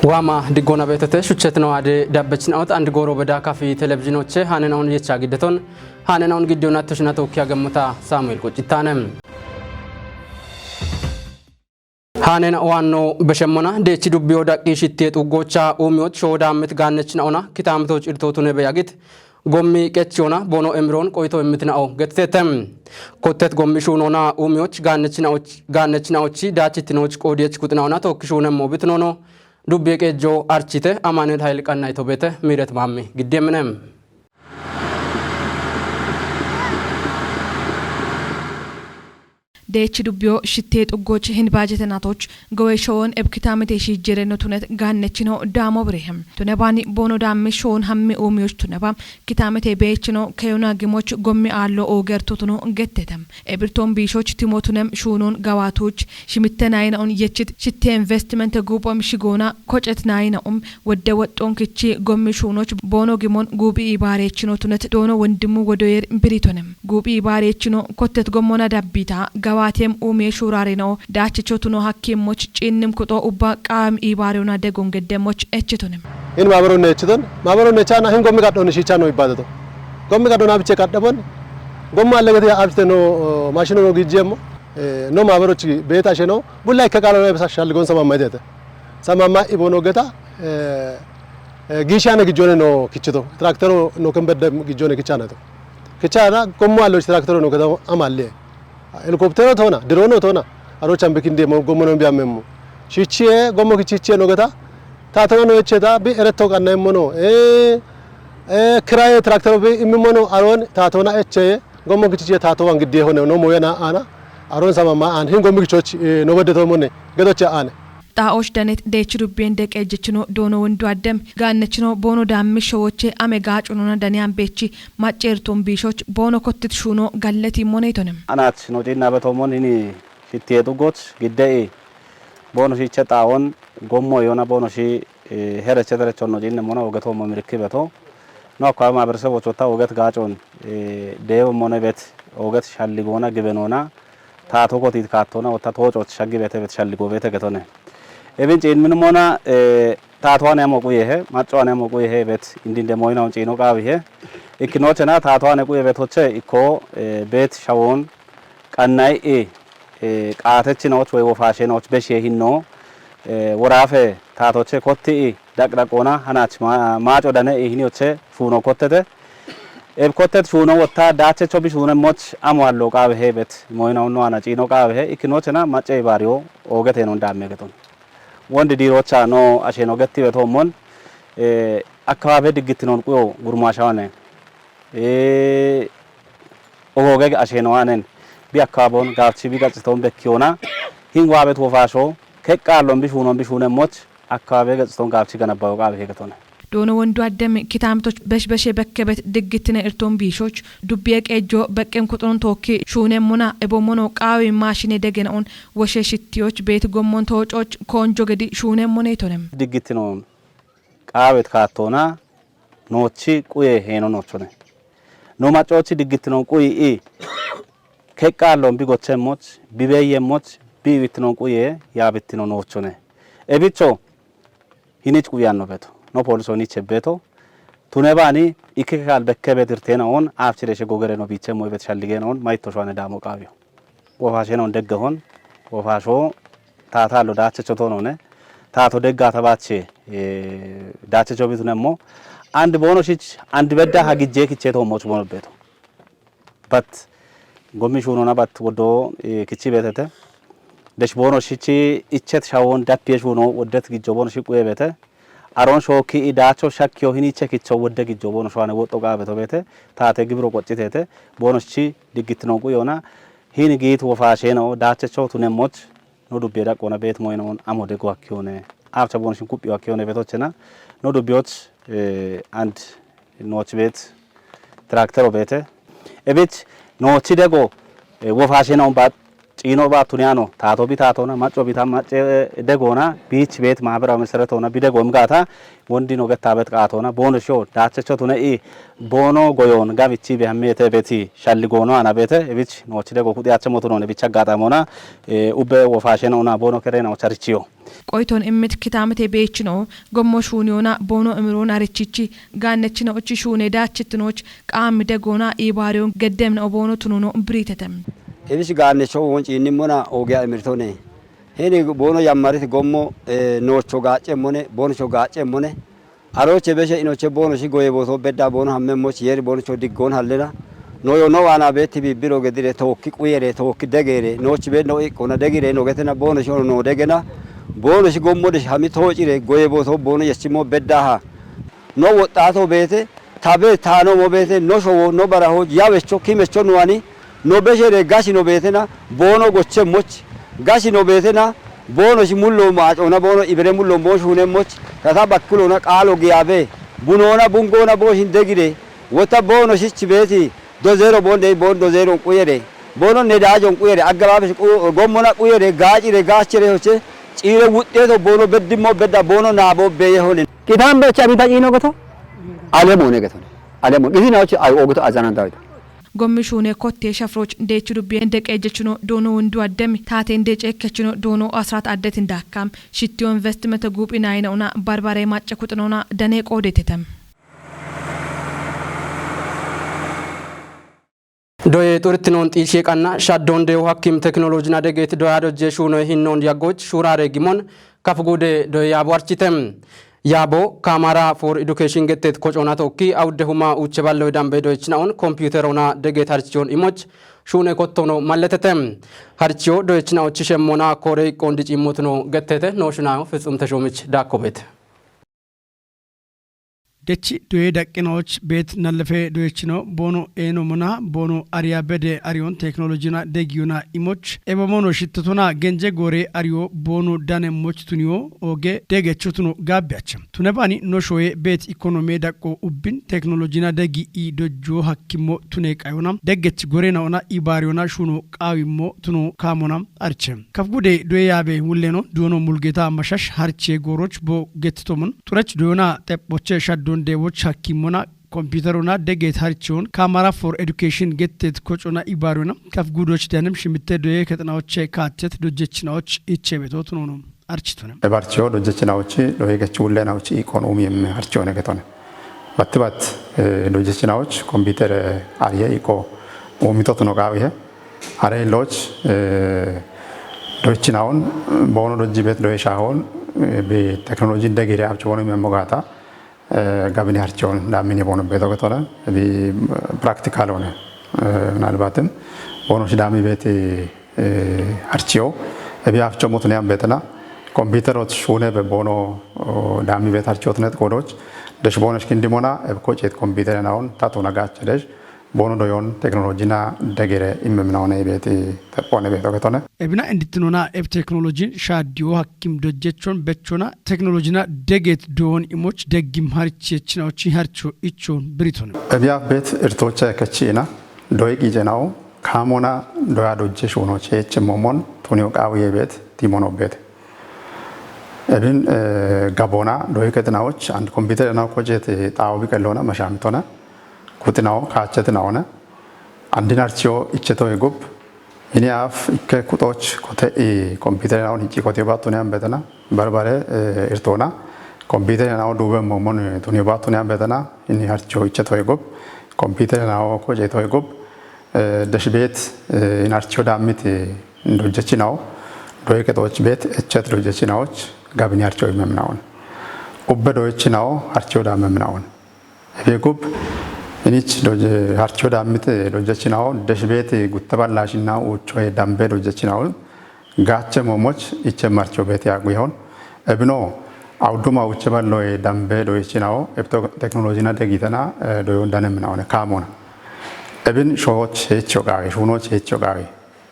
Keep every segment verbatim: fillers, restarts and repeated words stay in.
Waama diggoona beetete shuchchetino ade dabbechina'ot and gooro beda kafi televizhinoche haanena'on yecha giddeton haanena'on giddeon attoshina tookki agemmota Saamu'eel Quccittaane. Haanena waanno beshemmona deechi dubbiyo daqqi shittiye xuggoocha uumiyoch shoodaammit gaannechina'ona kitaamitoch irtootune beyagit gommi qechiyona boono emiroon qoyito immitina'o gettitetem. Kottet gommi shuunoona uumiyoch gaannechina'och gaannechina'ochi daachittinoch qoodiyech kuxina'ona tookki shuunemmo bitinono dubbiye qeejjo archite Amaanu'eel Hayil Qanna Itobete Miiret Maammi giddi emmine. Deechi dubbiyo shittee xuggooch hin baajete naatoch gowe showoon eb kitaamete shiijjereno tunet gaannechino daamo birehem. Tunebaani boono daammi showoon hammi uumiyoch tuneba kitaamete beechino keyona gimoch gommi aallo oogertotuno gettetem. Ebirtoon biishoch timo tunem shuunoon gawaatoch shimitte nayina'on yechit shitte investimente guuphom shigoona kocet nayina'om wodde woxxoon kichi gommi shuunoch boono gimon guuphi ibaarechino tunet doono wondimmu wodoyer biritonem. Guuphi ibaarechino kottet gommona dabbita gawaatiyem uumiye shuuraarina'o daachicho tuno hakkiimmoch ciinnim kuxo ubba qaawem ibaariyona degoon geddemmoch echitonem. Hin maabaronne echiton, maabaronne echaana hin gommi gadhoonni shiichaano ibbaateto. Gommi gadhoona biche qadhabon, gomma allegeti abchite no, eh, maashino no giijjiyemmo, eh, no maabarochi beeta asheno, bulla ikke qaalo no ebisa shalligoon samamma itete. Samamma ibono geta, eh, eh, giishaane gijjoone no kichito. Traktero no kembedde gijjoone kichaanato. Kichaana gomma allochi traktero no geta amalle. Helikoptero toona, dirono toona, aroochan bikinde mo gommo no biyammemmo. Shichiye, gommo kichichiye no geta, taatona no echeta, bi eretto qanna immo no. Eh, eh, kiraye traktero bi immimo no, aroon taatona echeye, gommo kichichiye taatowan giddiye hone, no moyana aana, aroon samamma aan, hin gommi kichoch, eh, no beddeto mone, gedoche aane. Xaa'oosh danet deechi dubbien deqeejjechino doono wondu addem gaannechino boono daammi showoche ame gaacunona daniyan beechi macceertoon biishoch boono kottit shuuno galleti moneetonem. Anaach no ciinna betoomon hini shittiye xuggoch gidde'i boono shiiche xaa'oon gommo yona boono shi, eh, hereche derechon no ciinne mona ogeto mo mirikki beto. No akkawe maabereseboch wotta oget gaacon, eh, deebo mone bet oget shalligoona gibenoona. Taato kotit kaattona wotta toococh shaggi bete bet shalligo bete getone. Ebin ciin min mona, eh, taato ane amo quyehe, macco ane amo quyehe bet indinde moyna un ciino qaawihe. Ikkinochena taato ane quye betoche ikko, eh, bet shawon qannay i, eh, qaatechinoch wey wofaashenoch beshiye hinno, eh, woraafe taatoche kotti i daqdaqoona hanach ma-, maaco dane i hiniyoche shuuno kottete. Eb kottet shuuno wotta daachecho bi shuunemmoch amo allo qaawihe bet moyna unno ana ciino qaawihe ikkinochena macce ibaariyo oogete non daamme geton. Wondi diirocha no asheno getti betoommon, eh, akkabaabe diggittinon quyo gurmaashawane, eh, ogoogege asheno anen bi akkabaabon gaafchi bi gaxxiton bekkiyona hin waabet wofaasho keqqaallon bi shuunon bi shuunemmoch akkabaabe gaxxiton gaafchi ganabbayo qaawihe getone. Doono wondu addem kitaamitoch beshbeshe bekkebet diggittine irtoon biishoch dubbiye qeejjo beqqem kuxunon tookki shuunemmona ebommono qaawi maashine degena'on woshe shittiyoch beet gommon toococh koonjo gedi shuunemmone itonem. Diggittinoon qaawet kaattoona noochi quye heeno noochone. No macoochi diggittinoon quyi i keqqaallon bi gochemmoch, bi beeyemmoch, bi ibittinoon quye yaabittino noochone. Ebicho hinich quyanno beto. No pooliso hinich ebbeto. Tune baani ikke kaal bekke bet irteena on aafchireshe gogere no biichemmo ebet shallige no on mayitto shwane daamo qaawiyo. Wofaashe no on degge hon. Wofaasho taata allo daachecho toonone. Taato degga tabaache, eh, daachecho bitunemmo. And boono shich and bedda ha gijje kiche toommoch boono beto. Bat gommi shuunona bat woddo, eh, kichi beetete. Desh boono shichi ichet shawon dappiye shuuno woddet gijjo boono shiqu ye beete. Aron shookki i daacho shakkiyo hini iche kicho wodde gijjo boono shwane woxxo qaabeto beete. Taate gibiro qoccitete. Boono shichi diggittino quyona. Hini giit wofaasheno daachecho tunemmoch. No dubbiye daqqoona beet moynoon amo dego hakkiyone. Aafcha boono shin kuphiyo hakkiyone beetochena. No dubbiyoch, eh, and nooch beet traktero beete. Ebich noochi dego, eh, wofaashenoon baat Ciino baattu niyano, taato bi taatona, macco bi ta macce degona, biich beet maabiraw meseretona, bi degom gaata, wondi no getta bet qaatona, boono sho, daachecho tune i, boono goyon, gabichi be hammete beti, shalli goono ana bete, ebich noochi dego kudi ache motu none bicha gaaxamona, eh, ubbe wofaashena una boono kerena ocharichiyo. Qoyton immit kitaamete beechino, gommo shuuniyona, boono imiroon arichichi, gaannechino uchi shuune daachitinoch, qaammi degona, iibaariyon geddemna oboono tununo biriitetem. Ebich gaannecho won ciinnimona, ogiya imirtone. Heni boono yammarit gommo, eh, noocho gaacce mone, boonocho gaacce mone. Aroche beshe inoche boono shi goye booto bedda boono hamme moch yeri boonocho diggon hallena. No yo no wana beti bi biro gedire tookki quyere tookki degere noochi be no ikkona degire no getena boono shi ono no degena. Boono shi gommo de hami toocire goye booto boono yechimo bedda ha. No woxxaato beete, tabe taano mo beete, no showo, no baraho, yawecho, kimecho nuwani, no beshere gashi no beetena, boono goche moch, gashi no beetena, boono shi mullo maacona, boono ibere mullo boono shuune moch, tata bakkulona qaalo giyaabe, bunoona bungoona boo shinde gide, wota boono shich beeti, dozero boon dey boon dozero quyere, boono nedaajon quyere, aggabaabes qu-, gommona quyere, gaacire, gaachere hoche, ciire wuxxeeto boono beddimmo bedda boono naabo beeye honen. Qidaam becha bita ciino goto, alemo ne getone. Alemo, gisi naochi ay ogoto azanan dawita. Gommi shuune kotte shafroch deechu dubbi ende qeejechino doono wundu addemi, taate ende ceekkechino doono asrat addetin daakkam, shittiyo investimente guuphi nayina una barbare macca kuxinona dane qoodetetem. Doye xurtinoon xiishee qanna shaddoon deewu hakkim tekinooloojina degeet doya dojjee shuunoy hinnoon yaggoch shuuraare gimon kaf guude doye yaabo architem. Yaabo Kaamara for Education getteet kocoona tookki awudde huma uuche balloy dambe doyechinaon kompiuteroona degeet harchiyoon imoch shuune kottoono malletete. Harchiyo doyechinaochi shemmoona koore iqqoon diciimmotuno getteete nooshunayo Fitsum Teshoomich daakko beete. Dechi doye daqqinaoch beet nallefe doyechino boono eeno mona boono ariya bede ariyon teknolojina degiyona imoch ebe moono shittotona genje goore ariyo boono dane moch tuniyo oge degechotuno gaabbiyacha. Tune baani no shoye beet ikonome daqqo ubbin teknolojina degi i dojjo hakkimmo tune qayona deggech gorenaona ibaariyona shuno qaawimmo tuno kaamona arche. Kaf gude doye yaabe wulleno duono mulgeta mashash harche gooroch bo gettitomon. Xurech doyona xephoche shaddon deewoch hakkimona kompiuterona degeet harcheon Kaamara for Education getteet kocona ibaariyona kaf gudoch danem shimitte doye kexinaoche kaachet dojjechinaoch iche beto tunono architone. Ebarchiyo dojjechinaochi doye gech wullena uchi iqon uumi emme harchione getone. Batti bat, eh, dojjechinaoch kompiutere ariye iqo uumitotuno qaawihe. Are looch, eh, doyechinaon boono dojji bet doye shaahon, eh, bi teknolojin degire abchi boono emme mogata, eh, gabini harchion daamini boono beto getone. Bi, eh, practical one, eh, ምናልባትም boono shi daami beti, eh, harchiyo. Ebi abcho motuni am betena. Kompiuterot shuune be boono, oh, daami bet harchiotnet kodoch. Desh boono shkindimona, eb kochit kompiutere naon, tatuna gacha desh. Boono doyon teknolojina degere imme minaone beti tepone beto getone. Ebina inditnona eb teknolojin shadiyo hakkim dojjechon bechona teknolojina deget doon imoch deggim harchechina ochi harcho ichon britone. Ebiyaf bet irtocha kachina doy qijenao kamona doya dojje shuno cheche momon tunio qawiye bet timono bet. Ebin, eh, gabona doy ketnaoch and computer na kojete tawo bi kellona mashamitona. Kutinawo, kaachetinawo ne. Andin archiyo icheto egub. Ini af ikke kutoch kote i computer na on ichi kote ba tunia betena. Barbare, eh, irtona. Computer na on dube momon, eh, tunia ba tunia betena. Ini archiyo icheto egub. Computer na on kojeto egub. Eh, deshbet, eh, in archiyo damit, eh, dojechinawo. Doike toch bet, echet dojechinawoch. Gabini archiyo imemnaon. Ubbe doechinawo, archiyo damemnaon. Ebegub, inich doje, harcho damit dojechinawo, deshbet gutta ballashinna uchoye dambe dojechinawo, gache momoch, iche marcho bet yaguyhon. Ebino, awduma uche balloye dambe dojechinawo, ebto teknolojina degitana, eh, doyon danemnaone, kamona. Ebin shoch hecho gawe, shunoch hecho gawe.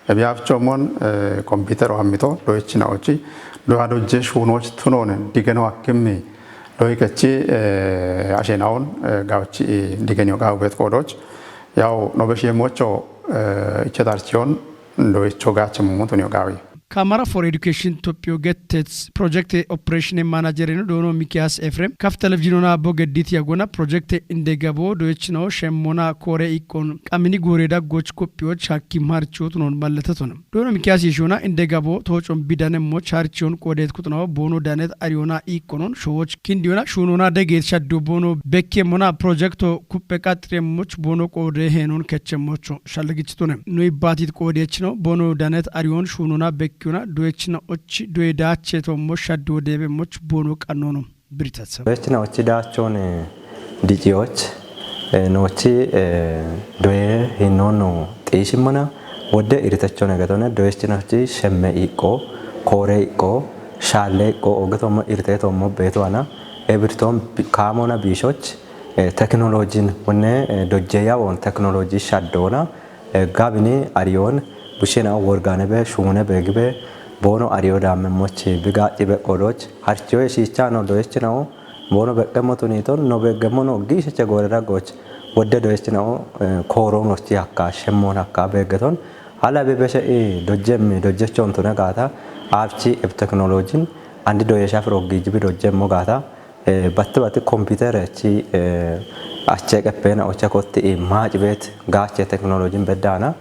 Ebiyafichomon, eh, computer o hammito, doyechinawochi, doya dojje shunoch tunone, digeno akkimmi, doyikechi, eh, ashenawon, eh, gawchi, eh, digenyo gawbet kodoch. Yaw, nobeshi yemocho, eh, ichetarchion, Doyicho gache mumutu ni ogawi. Kamara for Education Tophiyo Gettets Project Operation Manager no Dono Mikias Efrem kaf televizionona bo geddit yagona project indegabo doyichino shemmona kore ikon qamini gore daggoch koppiyoch hakkim harchot non balletetona. Dono Mikias yishona indegabo tochon bidanemmoch harchion qodet kutno bono danet ariona ikonon showoch kindiyona shunona deget shaddo bono bekkemona projecto kuppe qaxiremmoch bono qode henon kechemmocho shalgichitune. Noi batit qodechino bono danet arion shunona bekkiyona doyechina och doye dache tommo shaddo debe moch bono qannono. Biritatsam. Doyechina ochi dachon diciyoch nochi doye hinnono xiishimana wodde iritechone getone doyechina ochi shemme iqqo, koore iqqo, shaalle iqqo ogetommo iritetommo beeto ana ebirtom kaamona biishoch teknolojin wonne dojjeya won teknoloji shaddoona gabini ariyoon bushena worgane be shuune begibe boono ariyo damme moch bigaci be qodoch harchiyo shiichano doyechinao boono beqqemmo tuniton no beggemmo no giisheche gore daggoch wodde doyechinao kooroon ochi hakka shemmoon hakka beggeton hala be beshe i dojjemmi dojjechon tune gaata aabchi eb teknolojin andi doyesha firo gijibi dojjemmo gaata batti batti kompiutere chi ache qeppena ocha kotti maaci beet gaache teknolojin beddaana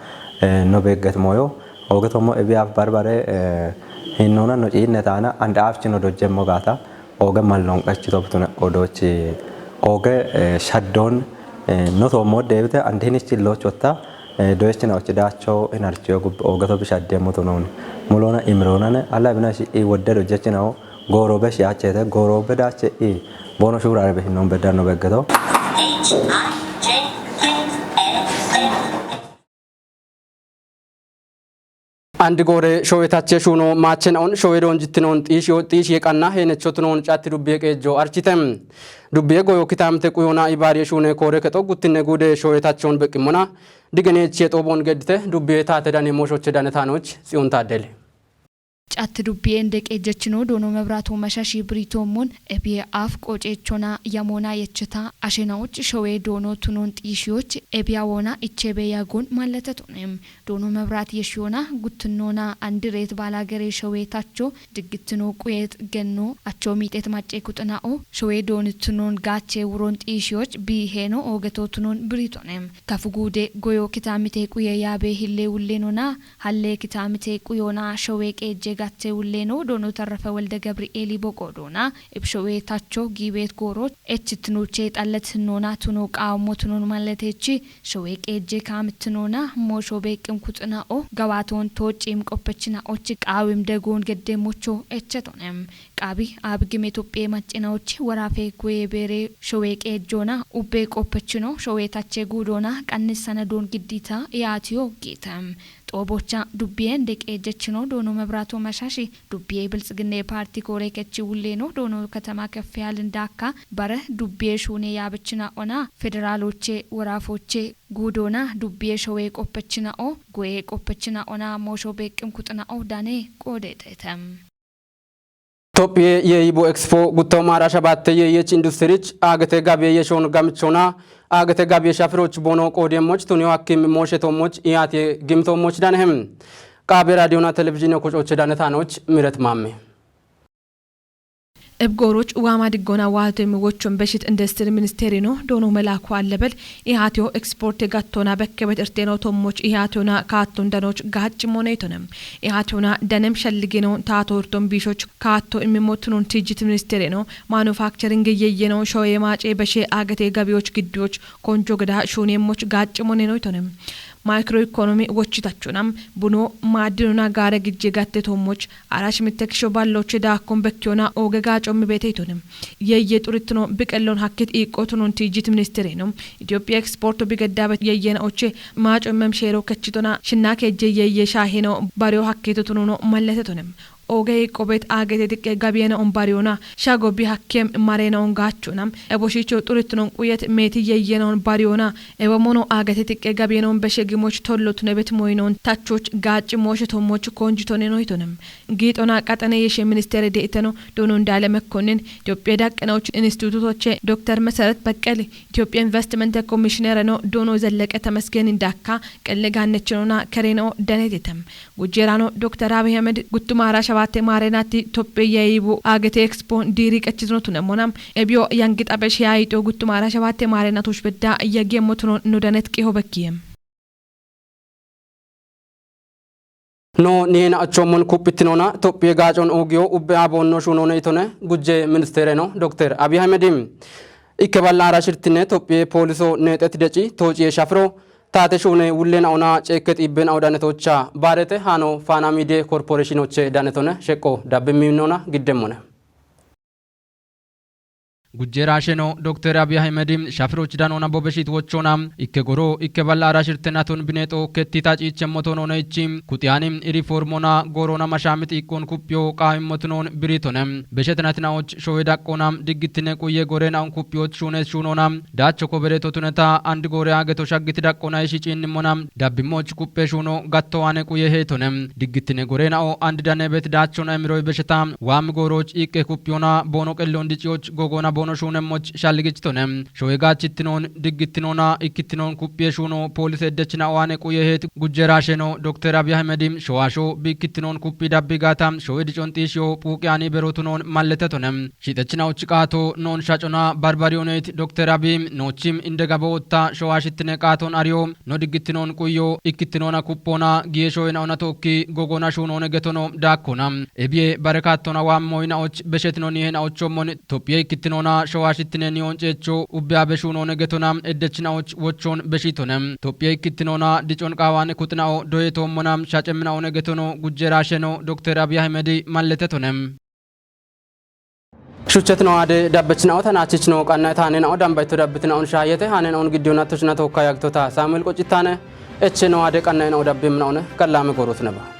no beegget moyo ooge tommo ebiyaaf barbare hinnona no ciinne taana and aafchino dojjemmo gaata ooge mallon qachito butune odoochi ooge shaddoon no toommo deebite and hinichi loochotta doyechina ochi daacho inarchiyo gubbe ooge to bishaddeemmo tunooni muloona imiroonane alla bina shi i wodde dojjechinao Gooroobe shiyaachete gooroobe daache i boono shuuraarebehinnoon beddanno beggeto. Andi goore showetache shuuno maachenaon showe doonjittinoon xiishiyo xiishiye qanna heenechottinoon catti dubbiye qeejjo archite. Dubbiye goyo kitaamte quyona ibaariye shuune koore kexo guttinne guude showetachoon beqqimmona digeneechiye xooboon geddite dubbiye taate dane mooshoche dane taanoch Tsiyoon Taaddele. Catti dubbiye inde qeejjechino doono mebraato mashashi biriitoommon ebiye aaf qoceechona yamoona yecheta ashenaoch showee doono tunoon xiishiyoch ebiya woona ichebe yagoon malletetone. Doono mebraat yeshiyoona guttinnoona andireet baala gere showee tacho diggittino quyeet genno achoo miixeet maccee kuxina'o showee doonitinoon gaache wuroon xiishiyoch biiheeno oogetootunoon biriitone. Kafu guude goyo kitaamitee quye yaabee hillee wulleenona Hallee kitaamite quyona showee qeejje gatte wulleeno doono tarrafe wolde Gabri'eeli boqoodoona ibshowee tacho giibeet gooroch echittinuche xalletinoona tuno qaawammo tunon malletechi showee qeejje kaamitinoona moosho beeqqin kuxina'o gawaatoon toocciim qoppechina'ochi qaawim degoon geddeemmocho echetonem. Qaabi aabigim Itophiye maccinaochi woraafe guye beere showee qeejjoona ubbe qoppechino showee tache guudoona qannissana doon giddiita iyaatiyo giitem. Xoobocha dubbiye nde qeejjechino doono mebraato mashashi dubbiye biltsiginne paarti koore kechi wulleeno doono katama keffeyal ndaakka bare dubbiye shuune yaabechina ona federaaloche woraafoche guudoona dubbiye showee qoppechina'o goye qoppechina ona moosho beeqqin kuxina'o dane qoodeexeete. Tophiye yeeyibo ekspo gutto maara shabatte yeeyech industirich aagete gabiye yeshoon gamichoona aagete gabiye shafiroch boono qoodiyemmoch tuniyo hakkim mooshetommoch iyaatiye gimtommoch danehem. Qaabe raadiyona televizhine kocoche danetaanoch miret maamme. Ebgooroch waama diggoona waatoyim wochon beshit industiri ministeerino doono melaaku allebel ihaatiyo ekspoorte gattoona bekkebet irteeno tommoch ihaatiyona kaatton danoch gaacci moneytonem. Ihaatiyona danem shalligeno taato irton biishoch kaatto immimo tunon tiijjit ministeerino maanufakcheringe yeyyeno shoye maace beshe agete gabiyoch giddiyoch konjo geda shuunemmoch gaacci monenoytonem. Maykiro ikonomi wochitachonam buno maaddinona gaare gijje gatte tommoch Arash mitte kisho balloche daakkon bekkiyoona ooge gaaco mibeteytonem. Yeye xurittino biqellon hakkit iiqqotonon tiijjit ministereeno Itophiya eksporto bigeddabet yeyena oche maaco mem sheero kechitona shinna kejje yeye shaahino bariyo hakkitotonono malletetonem. Oogey qobet aagete tiqqe gabiyenaun bariyona, shago bi hakkem marenaun gaachchonam, eboshicho xuritnon quyet meeti yeyyenaun bariyona, ebamono aagete tiqqe gabiyenaun beshe gimoch tollo tunebet moynon tachchoch gaacci mooshe tommoch konjitonen oytonem. Giixona qaxane yeshe ministere de'iteno doonon daale mekkonnen, Itophiya daqqenawuch institutoche Doktor Meseret Beqqeli, Itophiya investimente komishinereno doono zelleqe temesgen indakka qelle gaannechinona kereno danetetem. Gujjeerano Doktor Abiy Ahmed guttumara shabaate maarenati Tophiya yayibu aagete ekspo diiri qechizno tunemona. Ebiyo yangi xabesh yaayito guttumara shabaate maarenatoch bedda yagiye motono no danet qiho bekkiyem. No nihena achchommon kuphitinona Tophiya gaacon oogiyo ubbe aboonno shuunone itone gujje ministereno Doktor Abiy Ahmed. Ikke balla ara shirtine Tophiya pooliso neexet deci toociye shafiro taate shuune wullenaona ceekke xiibbenawo danetocha baarete hano Faana Midiye Korporeshinoche danetone sheqqo dabbi minona giddemmone. Gujjeera sheno Doktor Abiy Ahmed shafiroch danona bobeshit wochona ikke goro ikke balla ara shirtenaton bineexo ketti taciichemmotonone ichi kuxiyani iriformona gorona mashamit ikkon kuphiyo qaawimmotinon biritone. Beshetinatina'och showe daqqona diggittine quye gorenaun kuphiyoch shuunes shuunona daachcho kobereto tuneta andi goore aageto shaggiti daqqona ishi ciinnimona dabbimmoch kuphe shuuno gattowaane quye heetone. Diggittine gorena'o andi danebet daachchona emiroy besheta waami gooroch iqqe kuphiyona boono qellon diciyoch gogona boono shuunemmoch shalligichitone. Showe gaachittinon diggittinoona ikkittinon kuphiye shuuno poolise eddechina'o waane quye heet gujjeera sheno Doktor Abiy Ahmed showasho biikkittinon kuphi dabbi gaata showe dicon xiishiyo phuuqiyani berotunon malletetone. Shiixechina'och qaato noon shacona barbariyoneyt Doktor Abiy noochim inde gabo wotta showashittine qaaton ariyo no diggittinoon quyo ikkittinoona kuphoona giye showena'ona tookki gogoona shuunoone getono daakkona. Ebiye barekaattoona waammoy na'och beshetino niihe na'ochommon Tophiya ikkittinoona showashittine niyoon ceecho ubbe abe shuunoone getona eddech na'och wochon beshitone. Tophiya ikkittinoona dicon qaawaane kuxina'o doyetoommona shacemmina'oone getono gujjeraasheno Doktor Abiy Ahimedi malletetone. Shuchchetino ade dabbechina'o tanaachichinoo qanna taanena'o dambayto dabbitina'on shaayete haanena'on giddiyona tochina tookka yagtota Saamu'el Qocittaane echeno ade qannaena'o dabbimina'one gallaame goorotineba.